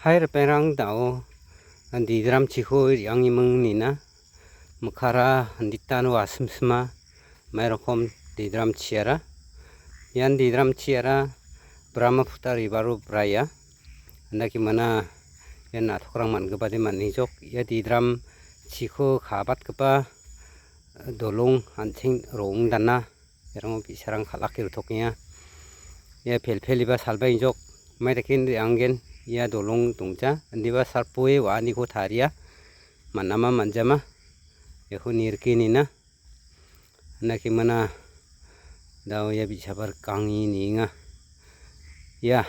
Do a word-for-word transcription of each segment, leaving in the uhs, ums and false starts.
Hai ripengrang, da·o didram chiko re·angiming nina. Mikkara inditan wasimsima mairokom didram chiara. Ian didram chiara Brahmaputra ribaro braia. Indakimana ian na·tokrang man·gipade man·ejok. Ia didram chiko ka·batgipa dolong an·ching ro·ongdana. Irango bi·sarang kal·ake rotokenga. Ia pelpeliba salbaenjok. Mai daken re·anggen ia dolong dongja. Indiba salpoe wa·aniko taria. Man·ama man·jama. Iako nirike nina. Indakimana da·o ia bi·saba rikange nienga. Ia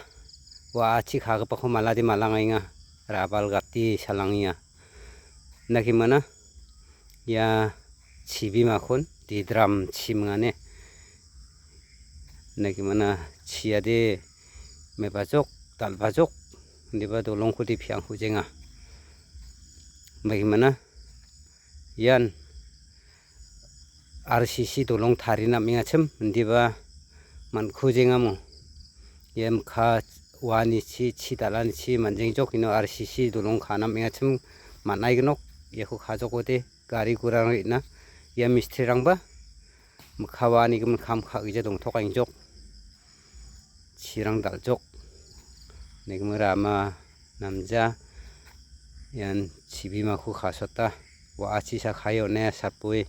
wa·achi kagipako malade malangaenga. Rabal gate salangenga. Indakimana ia chibimakon didram chimingane. Indakimana chiade mepajok, dal·bajok, indiba dolongkode piangkujenga. Indakimana ian R C C dolong tarina am·engachim, indiba man·kujengamo. Ia mikka wa·anichi, chi dal·anichi man·jengjok, ino R C C dolong ka·na am·engachim man·aignok, iako kajokode gari gurarang re·na. Ia mistrirangba mikka wa·ani gimin kam ka·gija dongtokaengjok. Chirang dal·jok. Nigmi rama namja. Ian chibimako kasota. Wa·achi sakae on·e sapoi.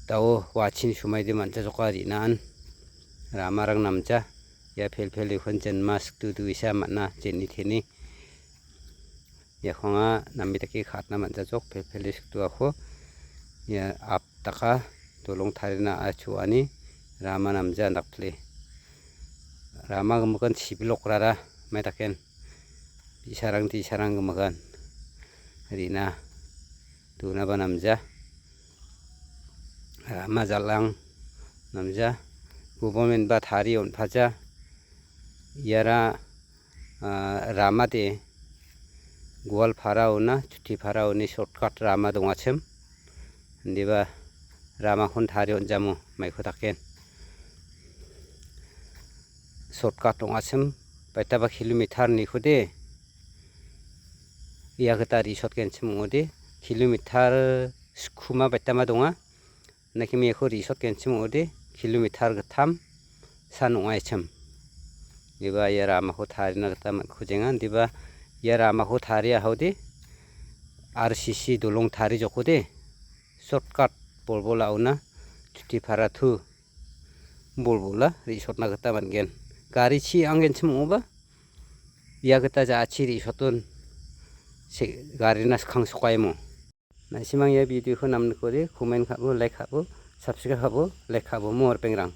Da·o wa·achini somaide man·jajoka re·naan. Ramarang namja. Ia pelpel ikon jenma sikdu duisa man·a jeni teni. Iako anga name dake ka·atna man·jajok, pelpele sikduako. Ia apdaka dolong tarina a·choani rama namja indakpile. Rama gimikan chibilokrara mai daken. Bi·sarang di·sarang gimikan. Re·na donaba namja. Rama jal·ang namja. Government-ba tarie on·paja. Iara ah, ramade Goalpara ona, Chutipara oni shortcut rama dongachim. Indiba ramakon tarie on·jamo maiko daken. Shortcut ong·achim, baitaba kilometer nikode ia gita re·sotgenchim ong·ode, kilometer skuma baitama donga. Indakime iako re·sotgenchim ong·ode, kilometer gittam san ong·achim. Indiba ia ramako tarina gita man·kujenga. Indiba ia ramako taria haode, R C C dolong tarijokode, shortcut Bolbola ona, Chutipara to Bolbola re·sotna gita man·gen. Gari chi anggenchim ong·oba, ia gita ja·achi re·soton se-, garina skang sokaimo. Na·simang ia video-ko namnikode, comment ka·bo, like ka·bo, subscribe ka·bo, like ka·bo, mo ripengrang.